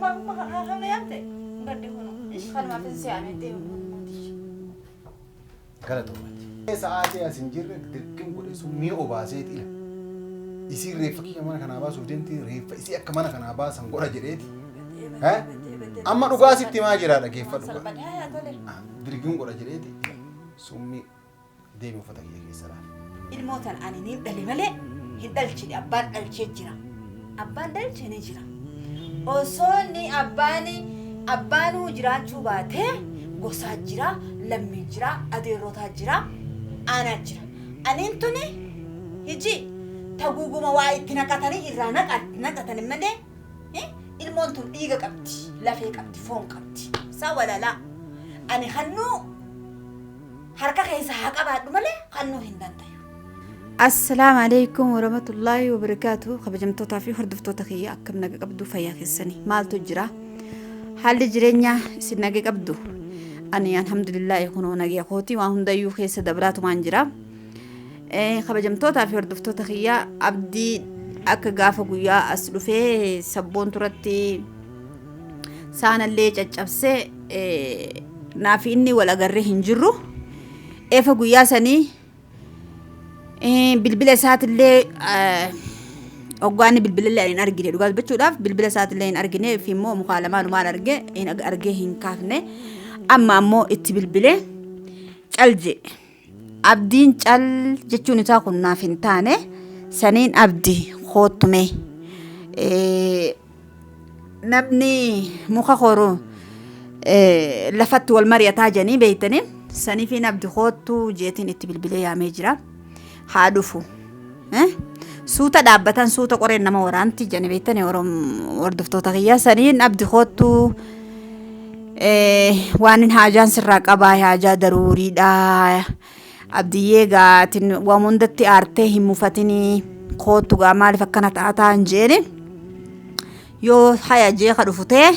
Kanumaaf kana yaamte gadde kunu kanumaaf si yaame deemu. Galatoomatti. Sa'aatii as hin jirre dirqin godhe summii obaaseeti ila. Isiin reeffa kiyya mana kanaa baasuuf deemti, reeffa isii akka mana kanaa baasan godha jedheeti. Amma dhugaa sitti himaa jira, dhaggeeffadhu. Dirqin godha jedheeti summii deemi uffata kiyya keessa laala. Ilmoo tan ani niin dhale malee hin dhalchine, abbaan dhalchee jira. Abbaan dhalche ni jira. Osoo inni abbaanuu jiraachuu baatee gosaa jira, lammii jira, adeerrotaa jira, aanaa jira. Aniin tuni hiji taguuguma waa itti naqatanii irraa naqatan malee ilmoon tun dhiiga qabdi, lafee qabdi, foon qabdi. Isaa walalaa. Ani hannuu harka keessa haa qabaadhu malee hannuu hin dandayu. Assalaamu alaikum warahmatullaahi wabarakaatu. Kabajamtootaa fi hordoftoota kiyya, akkam naga qabdu? Fayyaa keessanii? Maaltu jira? Haalli jireenyaa isin naga qabdu? Ani alhamdulillaahi kunoo nagaya kooti, waan hundayyuu keessa dabraatumaan jira. Kabajamtootaa fi hordoftoota kiyya, Abdii akka gaafa guyyaa as dhufee sabboon turatti saanallee caccabsee naaf inni wal agarree hin jirru. Eefa guyyaa sanii bilbila isaatillee hoggaanni bilbilallee ani hin argine, dhugaa dubbachuudhaaf bilbila isaatillee hin argine fi immoo mukaa lamaanumaan arge hin argee hin kaafne. Amma ammoo itti bilbilee cal jee. Abdiin cal jechuun isaa kun naaf hin taane. Saniin Abdi koottume, namni muka koru lafatti wal mari'ataa jedhanii beektanii, saniifiin Abdi koottuu jeetiin itti bilbilee yaamee jira. Haa dhufu. Suuta dhaabbatan suuta qoreen nama waraanti jedhanii beektanii, hordoftoota kiyya. Saniin Abdi koottuu, waan hin haajaan sirraa qabaa, haajaa daruuriidha. Abdiyyee gaatin waan hundatti aartee hin mufatinii, koottu gaa, maaliif akkana ta'ataa hin jeeni. Yoo haya jee ka dhufu ta'e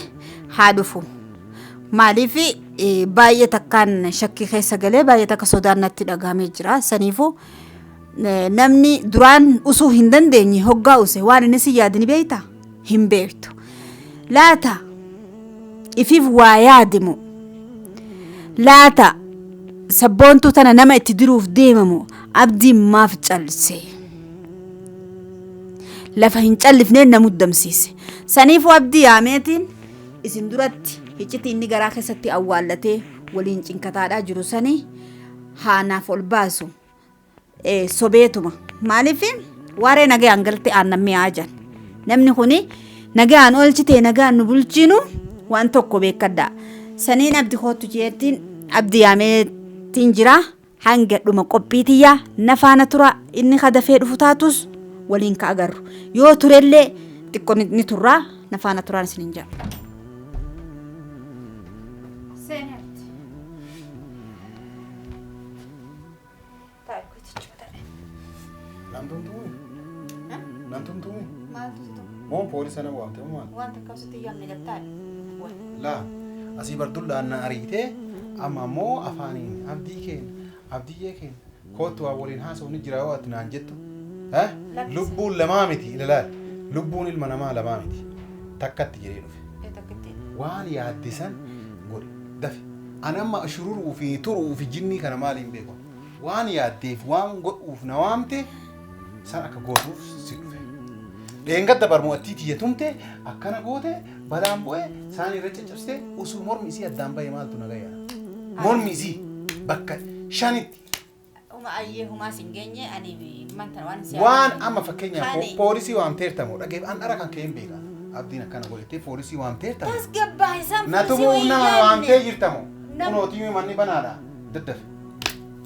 haa dhufu. Maaliif baay'ee takkaan shakkii keessa galee baay'ee takka sodaan natti dhagahamee jira. Saniifuu namni duraan usuu hin dandeenye hoggaa use waan inni si yaade ni beekta, hin beektu. Laata ifiif waa yaadimu, laata sabboontuu tana nama itti diruuf deemamu? Abdiin maaf callise? Lafa hin callifneen na muddamsiise. Saniifuu Abdii yaameetiin isin duratti iccitii inni garaa keessatti awwaallatee waliin cinkataadhaa jiru sanii haa naaf ol baasu. Sobeetuma maaliif waaree nagayaan galte aannan mi'aa jedhan. Namni kuni nagayaan oolchitee nagaan nu bulchiinu waan tokko beekadhaa. Saniin Abdi koottu jeettiin Abdi yaameetiin jira. Hanga dhuma qophii tiyyaa na faana tura. Inni ka dafee dhufu taatus waliin ka agarru. Yoo turellee xiqqoo ni turraa, na faana turaan isiniin jedha. Seeni Abdi. Taa'e gotichuma taa'e. Nan tumtuumi? Nan tumtuumi? Maaltu si tumu? Moo poolisa na waamte moo maal? Waan takka sitti hin yaamne, gad taa'e. Laa, asii bar dullaan na ariitee, amma ammoo afaaniin abdii keenya, abdiyyee keenya koottu, waa waliin haasa'u ni jira yoo ati naan jettu. Lakkisi. Lubbuun lamaa miti, ilaalaal, lubbuun ilma namaa lamaa miti, takkatti jedhee dhufe. Takkitti. Waan yaadde san godhi dafi. Ani amma shururuu fi turuu fi jinnii kana maaliin beeku? Waan yaaddeef waan godhuuf na waamte san akka gootuuf si dhufe. Dheengadda barmu'attii tiyya tumte, akkana goote, balaan bu'e, saan irra caccabsite, usuu mormi isii addaan bahe maaltu na gaya? Mormi isii bakka shanitti. Uma ayyee humaas hin geenye, ani manta waan si Waan amma fakkeenyaaf poolisii waamteertamoo dhageef, an dhara kan kee hin beekan. Abdiin akkana godhettee poolisii waamteertamoo? Tasgabbaa isaan Na tumuuf nama waamtee jirtamoo? Kunootii manni banaadha. Daddafe.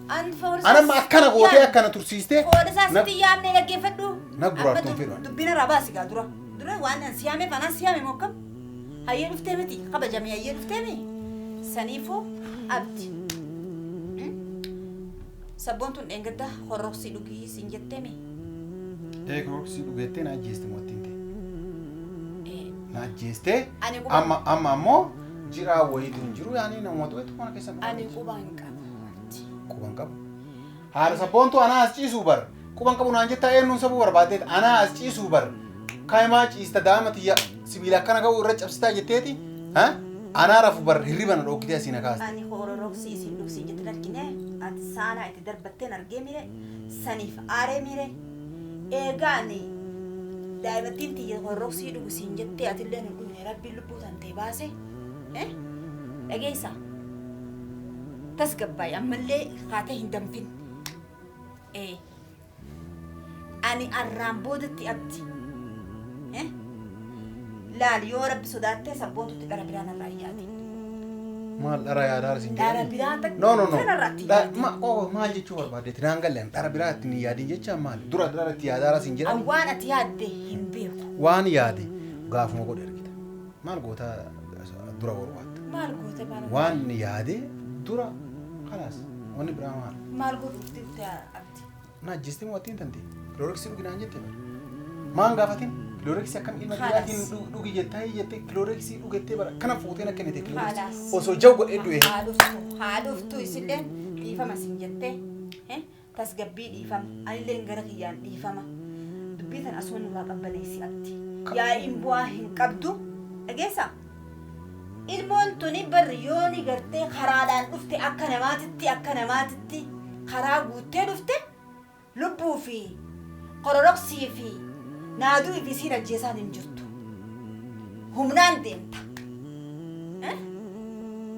An poolisaa An amma akkana gootee akkana tursiistee Poolisaa sitti yaamne, dhaggeeffadhu. Na guraartuun fedhu ani. Dubbina irraa baasi gaa dura. Dura waan an si yaameef anaan si yaame moo akkam? Hayyee dhuftee miti, kabajamee hayyee dhuftee mi? Saniifuu Abdi. Sabboontuun dheengadda horroksii dhugii siin jettee mi? Ee, kirooksii dhugeettee na ajjeeste mo'attiin ta'e. Na ajjeestee Ani quba amma ammoo jiraa wayiitu hin jiru, yaani namoota wayiitu mana keessa Ani quba hin qabu. Quban qabu. Haadha sabboontuu, anaa as ciisuu bar. Quban qabu naan jettaa, eenyuun sabuu barbaaddeet anaa as ciisuu bar. Kaayimaa ciista daa'ima tiyya si Sibiila akkana ga'u irra cabsitaa jetteeti. Anaa rafu bar hirriba na dhoogitee asii na kaaste. Ani hororoksii isin dhugsiin jette argine, ati saanaa itti darbatteen argee mire, saniif aaree mire. Eegaa ani daa'imattiin tiyya hororoksii dhugu siin jettee, atillee nu dhugne, rabbiin lubbuu tantee baase. Dhageessaa, tasgabbaa'e, ammallee kaatee hin danfin. Ani arraan boodatti, Abdi, laal, yoo rabbi sodaattee sabboontutti dhara biraan irraa hin yaadin. Maal dhara yaadaa isin Dhara biraa takka No, no, no. kanarratti yaadin. Ma oo maal jechuu barbaaddeeti? Naan galle, dhara biraa ittiin hin yaadin jecha maali? Dura dhara itti yaadaa isin jedhan. Waan ati yaadde hin beeku. Waan yaade gaafuma godhe argita. Maal goota dura warwaatta? Maal goote, maal? Waan yaade dura kalaas, wanni biraa maal? Maal godhuuf deemte, Abdi? Na ajjeestee moo attiin tante? Kilooriksii dhugi naan jette bara. Maan gaafatin? Kilooriksii akkam ilma Khalas. dhiiraatiin dhugi jettaa jettee kilooriksii dhugettee bara kana fuutee na kennite kilooriksii. Khalas. Osoo jaw godhee du'e. Haa dhuftu, haa dhuftu, isilleen dhiifama sin jettee tasgabbii, dhiifama. Anilleen gara kiyyaan dhiifama. Dubbii tan asuma nurraa qabbaneessi, Abdi. Yaa'iin bu'aa hin qabdu. Dhageessaa? Ilmoon tuni barri yooni gartee karaadhaan dhufte, akka namaatitti karaa guuttee dhufte, lubbuu fi kororoksii fi naaduu fi isiin ajjeesaan hin jirtu. Humnaan deemta.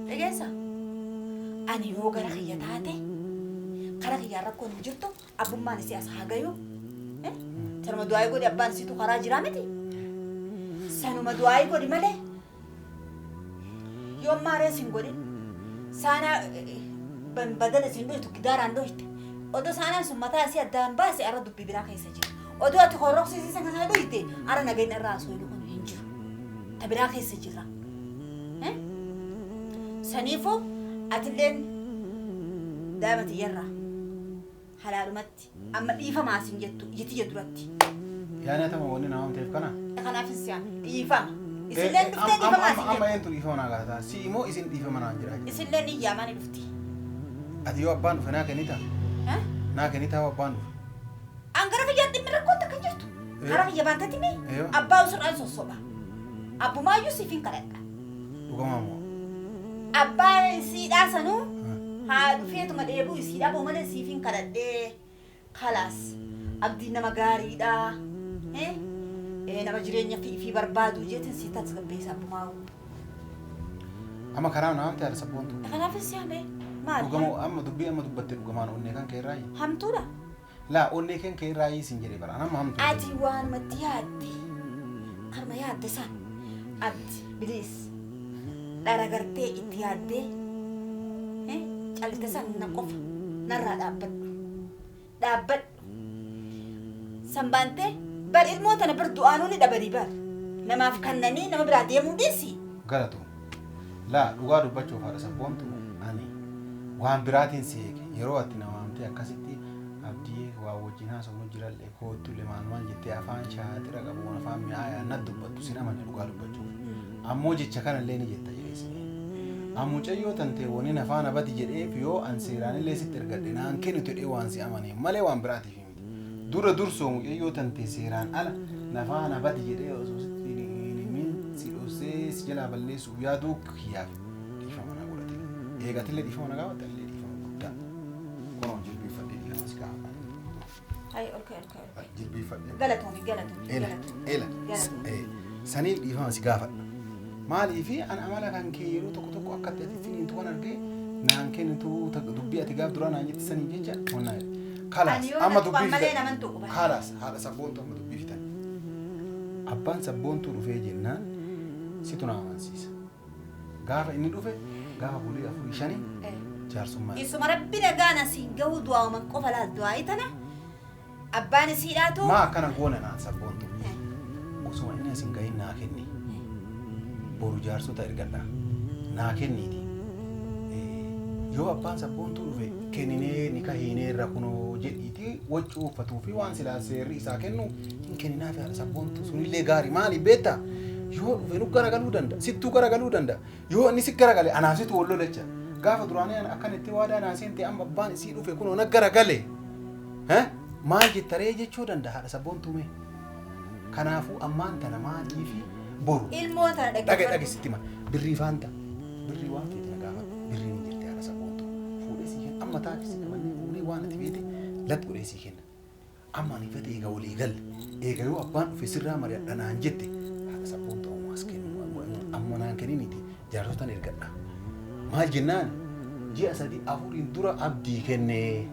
Dhageessa? Ani yoo gara kiyya taate, kara kiyyaan rakkoon hin jirtu, abbummaan isii as haa gayu. Sanuma du'aayii godhi, abbaan isiitu karaa jiraa miti. Sanuma du'aayii godhi malee yoo maarees hin godhin, saanaa badala isin dhoytu gidaaraan dhoyte. Odoo saanaan sun mataa isii addaan baase, arra dubbii biraa keessa jira. Odoo ati horroqsiisisan kana dhoyte, arra nageenya irraa osoo kun hin jiru. Ta biraa keessa jira. Saniifuu atilleen daa'ima tiyyarraa halaalumatti amma dhiifamaa sin jettu ijitiyya duratti. Yaani atama wanni nama ta'eef kana. Kanaaf hin si'ame dhiifama. Isilleen dhuftee dhiifamaa sin Amma jettu. eentu dhiifama naa gaafata? Si immoo isin dhiifama naan jira. Isilleen iyyaamaa ni dhufti. Ati yoo abbaan dhufe naa kennita? Naa kennita yoo abbaan dhufe? An gara kiyyaatti dhimmi rakkoon takka hin jirtu. Karaa kiyya baantatti mi? Abbaa usirraan sossoba. Abbumaayyuu siif hin kadhadha. Dhugamaa moo? Abbaa isiidhaa sanuu haa dhufeetuma dheebuu isiidhaa boo malee siif hin kadhadhee. Kalaas, Abdiin nama gaariidha. Nama jireenya fi barbaadu jeetin si tasgabbeessa abbumaawu. Amma karaa naa amte haadha sabboontu. Kanaafis si'ame maal? Dhugamoo amma dubbii amma dubbatte dhugamaan onnee kan kee irraayi? Hamtuudha. Laa, onnee kan kee irraayi sin jedhe bara amma hamtuu. Ati waanumatti yaadde, karma yaadde san, Abdi, biliis, dhara gartee itti yaaddee callite san na qofa narraa dhaabbadhu, dhaabbadhu. San baantee bar ilmoo tana bar du'aanuu ni dhabanii bar namaaf kannanii nama biraa deemuu dhiisi. Galatu. Laa, dhugaa dubbachuuf haadha sabboontu, ani waan biraatiin si eege. Yeroo ati na waamtee akkasitti Abdii waa wajjin haasofnu jirallee koottullee maal maal jettee afaan shaaxira qabu, afaan mi'aayaa na dubbattu sin amane dhugaa dubbachuuf. Ammoo jecha kanallee ni jetta jedhee sin eege. Ammucayyoo tantee waniin afaan abati jedheef, yoo an seeraanillee sitti ergadhe naan kennitu jedhee waan si amane malee waan biraatiif miti. Dura dursoo mucayyoo tantee seeraan ala nafaan abati jedhee osoo sitti hin himin si dhoksee si jalaa balleessuuf yaaduu kiyyaaf dhiifama na godhate. Eegatillee dhiifama na gaafatte, illee dhiifama guddaa. Kunoo jilbiifadhee dhiifama si gaafadha. Hayi, ol ka'e, ol ka'e. Jilbiifadhee. Galatoomi, galatoomi. Ela, galatoomi. ela. Galatoomi. Saniif dhiifama si gaafadha. Maaliifi an amala kan kee yeroo tokko tokko akka ati finiintu kan argee naan kennitu dubbii ati gaaf duraa naan jette saniif jecha onnaa jedhe. Kalaas Ani yoo amma na tuqan dubbii malee fitan. naman tuqu bara. Kalaas, haadha sabboontu, amma dubbii fitan. Abbaan sabboontuu dhufee jennaan situ na amansiisa. Gaafa inni dhufe, gaafa bulii afurii shanii jaarsummaa. Isuma rabbi nagaan asiin gahuu du'aaman qofa laal, du'aayii tana abbaan isiidhaatu. Maa akkana goona naan sabboontu? Osuma inni asin gahin naa kenni. Boru jaarsota ergadha. Naa kenniiti. Yoo abbaan sabboontuu dhufe kenninee ni kahiinee irra kunoo jedhiiti, waccuu uffatuu fi waan silaa seerri isaa kennu hin kenninaa fi haadha sabboontuu sunillee gaarii. Maali beektaa? Yoo dhufe nu garagaluu danda'a. Sittuu garagaluu danda'a. Yoo inni si garagale anaaf situ wal lola. Gaafa duraanii ana akkan itti waadaa naa seente, amma abbaan isii dhufe kunoo na garagale. Maal jettaree jechuu danda'a haadha sabboontuu mee? Kanaafuu ammaan tana maalii fi Boru. Ilmoo tana Dhage dhaggeeffadhu. Dhage sitti hima. Birrii faanta. Birrii waan feete na gaafadhu. Birrii ni jirti haadha sabboontu. Fuudhee sii kenna. Amma taaksii qabannee fuunee waan ati feete lat godhee sii kenna. Amma ani fete eega walii galle. Eega yoo abbaan dhufe sirraa mari'adha naan jette haadha sabboontu ammoo as kennu amma naan kenniniti jaarsotan ergadha. Maal jennaan ji'a 3 4n dura abdii kennee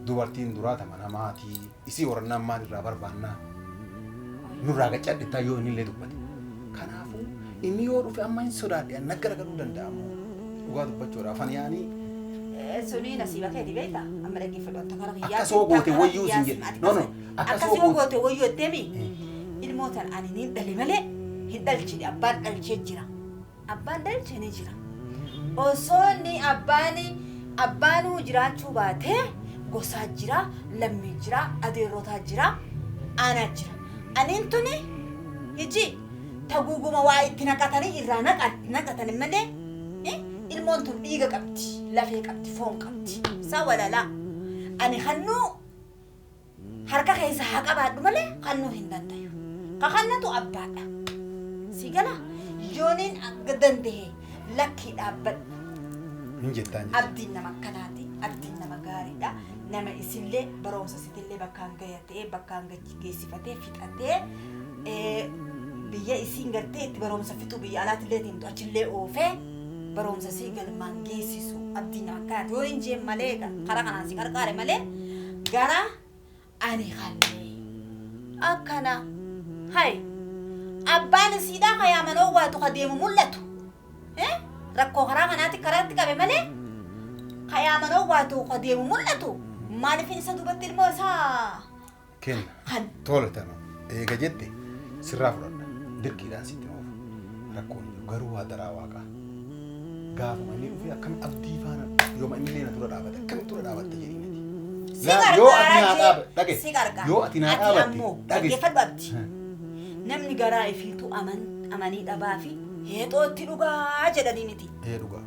dubartiin duraa tama namaatii isii horannaan maal irraa barbaannaa nurraa gaccadhettaa yoo inni illee dubbate. Kanaafuu inni yoo dhufe amma hin sodaadhe an nagga ragaduu danda'a ammoo dhugaa dubbachuudhaaf ani yaanii Suni nasiiba keeti beekta amma dhaggeeffadhu anta kara kiyyaa Akka soo goote wayyuu sin jedhe. No, no. Akka soo goote wayyuu jetteemi ilmoo tan ani niin dhale malee hin dhalchine abbaan dhalchee jira. Abbaan dhalche ni jira. Osoo inni abbaan abbaanuu jiraachuu baatee gosaa jira, lammii jira, adeerrotaa jira, aanaa jira. Aniin tuni hiji taguuguma waa itti naqatanii irraa naqatan malee ilmoon tun dhiiga qabdi, lafee qabdi, foon qabdi. Isaa walalaa. Ani hannuu harka keessa haa qabaadhu malee kannuu hin dandayu. Ka kannatu abbaadha. Si gala yooniin dandahe lakkii dhaabbadhu. Hin jettaan jechuudha. Abdiin nama akkanaati. Abdiin nama gaariidha. Nama isillee barumsa isitillee bakkaan gayatee bakkaan geessifatee fixatee biyya isiin gartee itti barumsa fixu biyya alaatillee deemtu achillee oofee barumsa isii galmaan geessisu abdiin nama akkanaati. Yoo hin jeen malee karaa kanaan si qarqaare malee gara ani kannee akkana hay abbaan isiidhaa kayaamanoo waatu ka deemu mul'atu rakkoo karaa kanaatti karaatti qabe malee kayaamanoo waatu ka deemu mul'atu maaliif isa duubatti ilmoo isaa Kenna. kan Tola tana eega jette sirraa fudhadha. Dirqiidhaan sitti oofu. Rakkoon hin jiru garuu hadaraa waaqaa. Gaafuma inni dhufee akkam abdii faana yooma inni illee na dura dhaabate akkamitti dura dhaabatta jedhii miti. Si Laa, yoo ati naa gargaara dhaaba dhage si gargaara. yoo ati naa Ati dhaabatte ammoo dhage. dhaggeeffadhu abdi. Namni garaa ifiitu amanii dhabaa fi heexootti dhugaa jedhanii miti. Ee dhugaa.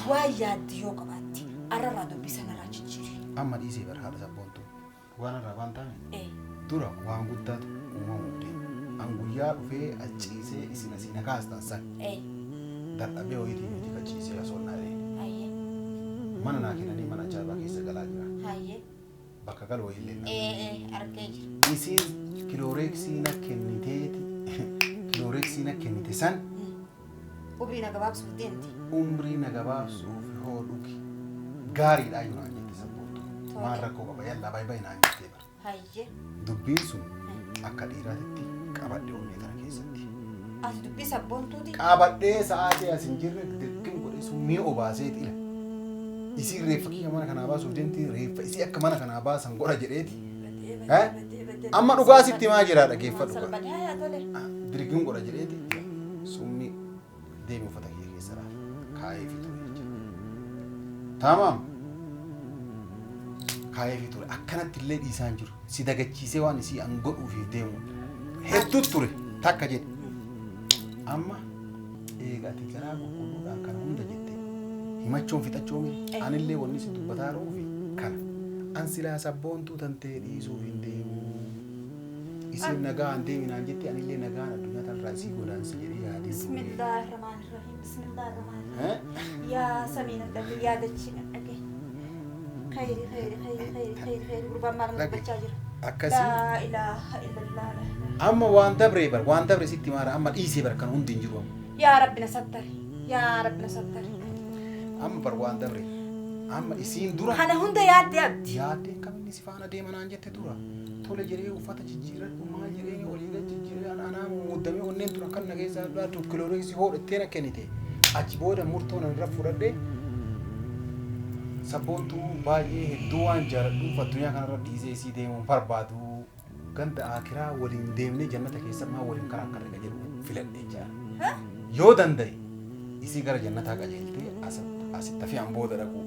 Waan yaaddi yoo qabaatti arrarraa dubbii sanarraa jijjiiri. Amma dhiisee bara haadha sabboontuu. Waan irraa waan taane Ee. dura waan guddaatu uumamuuf deema. An guyyaa dhufee as ciisee isin asii na kaastan san Ee. dadhabee wayiitii miti ka ciisee osoo hin dhaabee. Hayyee. Mana naa kennanii mana ajaa'ibaa keessa galaa jira. Hayyee. Bakka galu wayiillee hin Ee ee argee jira. Isiin kilooreeksii na kenniteeti kilooreeksii na kennite san Umrii na gabaabsuuf deemti. Umrii na gabaabsuuf hoo dhugi gaariidhaa yoo naan jette sabboontu. Tole. Maal rakkoo qaba yallaa baay baay naan jettee bara. Hayyee. Dubbiin sun akka dhiiraatitti qabadhe onnee tana keessatti. Ati dubbii sabboontuuti. Qabadhee sa'aatii as hin jirre dirqin godhee summii obaaseeti ila. Isiin reeffa kiyya mana kanaa baasuuf deemti reeffa isii akka mana kanaa baasan godha jedheeti. Eh? Amma dhugaa sitti himaa jira dhaggeeffadhu. Salphadhaa yaa tole. Dirqin godha jedheeti summii deemi uffata kiyya keessa laal kaayee fi ture jecha. Taamaam kaayee fi ture akkanatti illee dhiisaa hin jiru. Si dagachiisee waan isii an godhuufi deemu hedduu ture takka jedhe. Amma eega ati garaa qulqulluudhaan kana hunda jette himachuun fixachuu miti. Anillee wanni si dubbataa jiruufi kana. An silaa sabboontuu tantee dhiisuuf hin deemu. Isiin nagaan deemi naan jette anillee nagaan addunyaa tanarraa isii godaansa jedhee yaadee ture. Bismillahirrahmanirrahim. Bismillahirrahmanirrahim. Eh? Yaa samii nan dhage yaa dachii nan dhage. Khayri khayri khayri khayri khayri khayri gurbaan maal Dhage. dubbachaa jira. Akkasii Laa ilaaha illallah. Laa ilaaha. amma waan dabree bar waan dabre sitti maara amma dhiisee bar kan hundi hin jiru amma. Yaa Rabbi na sattari. Yaa Rabbi na sattari. Amma bar waan dabre amma isiin dura Kana hunda yaadde abdi. yaaddee kaminni si faana deema naan jette dura tole jedhee uffata jijjiiradhu maal jedhee olii gad jijjiiree anaa muddamee onneen tura kan na keessaa dhaatu kilooreeksii hoodhattee na kennite achi booda murtoo nan irra fudhadhe sabboontuu baay'ee hedduu waan jaaladhuuf addunyaa kanarra dhiisee isii deemuun barbaadu ganda akiraa waliin deemnee jannata keessa maa waliin karaa akka irra jedhu filadhee jira. Yoo danda'e isii gara jannataa qajeeltee asitti hafi an booda dhaqu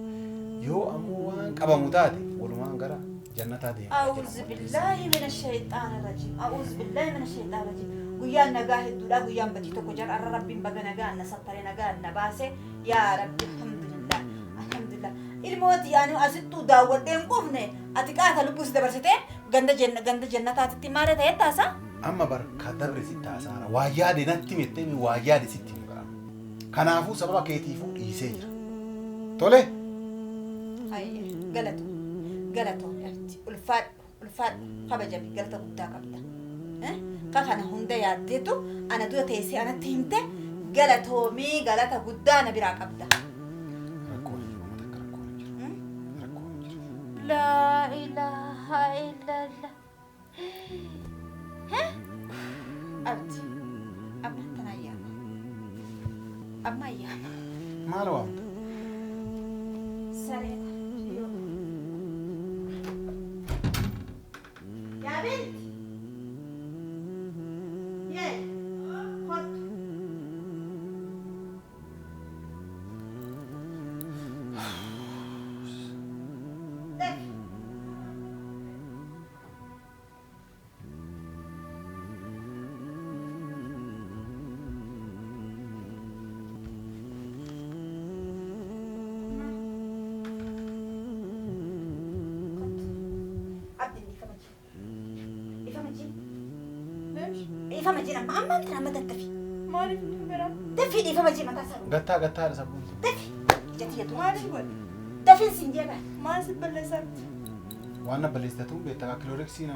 yoo ammoo waan qabamu taate walumaan gara jannataa deema. أعوذ بالله من الشيطان الرجيم أعوذ بالله من الشيطان الرجيم guyyaan nagaa hedduudha guyyaan badii tokko jira arra rabbiin baga nagaa na sattare nagaa na baase yaa rabbi alhamdulillah alhamdulillah ilmooti yaani asittuu daawwadhee hin quufne ati qaata lubbuus dabarsitee ganda ganda jannataatitti maal ta'e taasa. Amma bar ka dabre sitti haasaara. Waa yaade natti mittee waa yaade sitti hin baramu. Kanaafuu sababa keetiifuu dhiisee jira. Tole. Hayyee galatoom galatoom abdi ulfaadhu ulfaadhu kabajami galata guddaa qabda. Ka kana hunda yaaddeetu ana dura teessee anatti himte galatoomii galata guddaa na biraa qabda. Rakkoon hin jiru, uummata akka rakkoon hin jiru. Rakkoon hin jiru. Laa ilaaha illallah. Abdi amma tana ayyaama. Amma ayyaama. Maal waamta? Saree yoo. Yaa binti. Yee. Kottu. Dafi. Kottu. Abdiin dhiifama jee. Dhiifama jee. Dhiifama jee amma ammaan tana amma dattafi. Maaliif bira? Dafii dhiifama jee mataa isaa. Gattaa gattaa sabboontu. Dafi. Ija tiyya Maaliif godhe? Dafiin siin jee baa. Maal si balleessaatti? Waan na balleessitatuun beektaa kilooreksii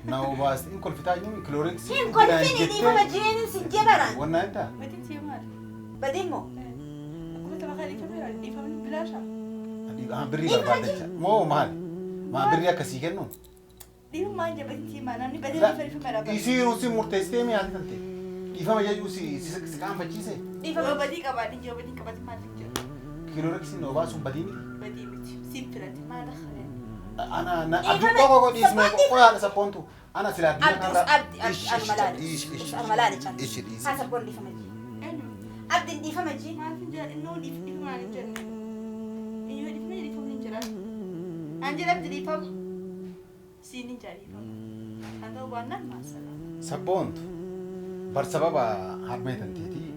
na obaas hin kolfitaa jiru kilooreksii. Hin kolfini dhiifama jeen siin jee baraan. Wannaa hin ta'a. Batiin see maali? Badii immoo. Akkuma tapha kan dhiifame dhiifamni bilaasha. Birrii barbaaddacha. Moo maali? Maa birrii akkasii kennu? Dhiifama maal jee batiin see maali? Namni badii dhiifame dhiifame Isii si murteessitee mi'aati tante. Dhiifama jechuu si si qaanfachiise. Yoo badii qabaadhi yoo badii qabaate maaliif jira? Kilooreksii na obaasuun badii miti. Badii miti. Siin filate maal akkanaa? Ana na abdii qoqo qoqo dhiisme qoyaadha sabboontu. Ana sila addunyaa Abdi kanarraa. abdi abdi anuma laali. Anuma laali caalaa. Ishi dhiisi. Haa sabboon dhiifama jee. Eenyu? Abdiin dhiifama jee. Maaliif hin jira? Innoo dhiifama maal hin jenne? Yoo dhiifame dhiifamni hin jira. An jedhamti dhiifama. Siin hin jira dhiifama. Kan ta'u baannaan maasala. Sabboontu bar sababa harmee tanteetii.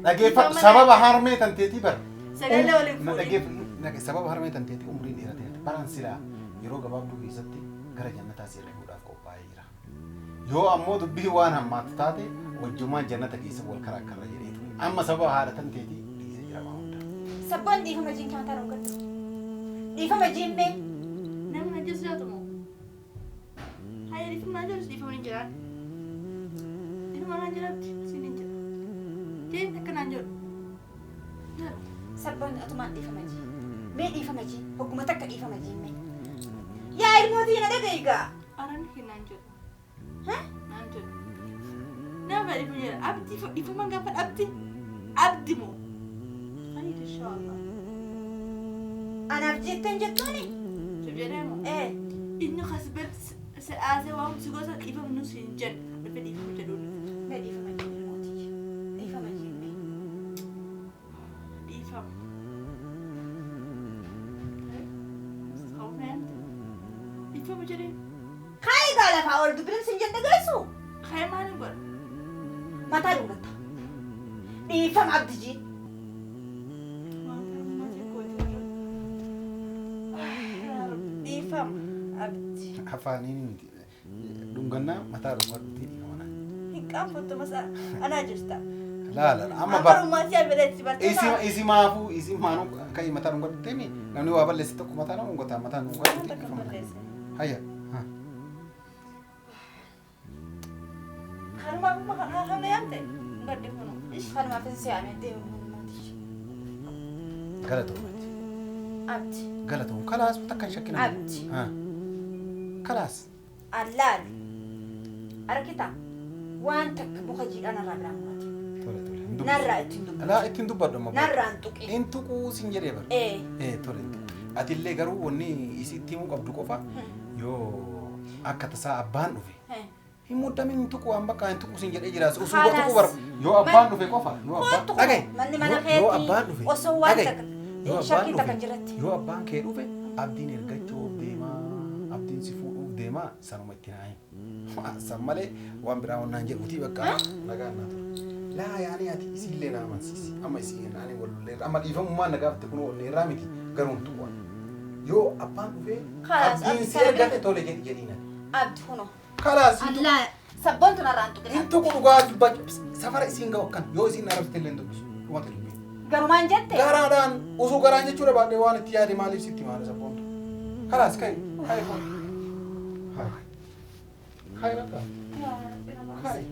Dhageeffadhu sababa harmee tanteetii bar. Sagalee waliin fuudhin. Sababa harmee tanteetii umriin dheerateerti. Baraan silaa yeroo gabaabduu keessatti gara jannataa si erguudhaaf qophaa'ee jira. Yoo ammoo dubbii waan hammaatu taate wajjumaan jannata keessa wal karaa karra jedhee ture. Amma sababa haadha tanteetii dhiisee jira waan hunda. Sabboon dhiifama jeen kan mataa dhungattu. Dhiifama jeen mee. Namni ajjeesu jaatu moo? Hayya dhiifama naan jedhus dhiifamni hin jiraan. Dhiifama naan jedhamti siin hin jira. Jeen akka naan jedhu. Jedhu. Sabboon atumaan dhiifama jee. Mee dhiifama jee. Hogguma takka dhiifama jee mee. Yaa ilmootii na dhaga'i gaa. Araanni kee naan jedhu. Naan jedhu. Nama dhiifama jedha. Abdi dhiifama gaafa abdi. Abdi moo? Hayya inshaallah. Anaaf jetteen jettuuni. Siif jedhee moo? Ee. Inni kasbet se'aasee waan si gosa dhiifama nu siin jedhu. Dhufe dhiifama jedhuun. Mee dhiifama jee ilmootii. Dhiifama jee mee. Dhiifama. Dhiifama jedhee. Kaayi gaa lafaa ol dubbiin siin jette geessu. Kaayi maaliin godha? Mataa dhungatta. Dhiifama abdi jee. Dhiifama abdi. Afaaniin miti. Dhungannaa mataa dhungadhuutii dhiifama naan. Hin qaanfattu masa anaa jirta. Laala amma Amma bar. rumaatii abileetti bartee Isi maafuu isi maanuu kan mataa dhungadhuutii mi namni waa balleesse tokko mataa nama dhungata mataa dhungadhuutii dhiifama naan. Hayya. Kanumaaf kana yaamte gaddi kunu. Kanumaaf si yaamee deemu ilmootii. Galatoomati. Abdi. Galatoom kalaas takka hin shakkina. Abdi. Kalaas. Allaal. Arkita. Waan takka muka jiidhaa narraa biraan murate. Tole tole. Narraa ittiin dubbatu. Laa ittiin dubbadhu amma. Narraa hin tuqin. Hin tuquu sin jedhee bara. Ee. Ee tole hin tuqu. Atillee garuu wanni isitti himuu qabdu qofa yoo akka tasaa abbaan dhufe. Hin muddamin hin tuqu waan bakka hin tuqu sin jedhee jira. Osoo tuqu bara yoo abbaan dhufe qofa yoo abbaan dhagaye. Manni mana Yoo abbaan keetii dhufe osoo waan dhagaye. takka Yoo abbaan shakkiin takka dhufe hin jirretti. yoo abbaan kee dhufe abdiin ergachuuf deemaa abdiin si fuudhuuf deemaa sanuma itti naa himi. San malee waan biraa wannaan jedhuutii bakka nagaan naa ture. Laa yaani ati isiillee na amansiisi. Amma isii naani wallee amma dhiifamummaan na gaafate kun wallee irraa miti garuu hin tuqu. Yoo abbaan dhufee Kalaas, abdiin abdi si kana ergate tole jedhi jedhiin ati. Abdi kunoo. Kalaas hin tuqu. Allaa Sabboontu narraa hin tuqin. Hin tuqu dhugaa dubbachuu safara isiin ga'u akkan yoo isiin arabsite illee hin dubbisu. Dhumate dubbii. Garumaan jette. Garaadhaan osoo garaan jechuudha baadhee waan itti yaade maaliif sitti maala sabboontu. Kalaas ka'i ka'i kun. Ka'i. Ka'i bakka. Ka'i.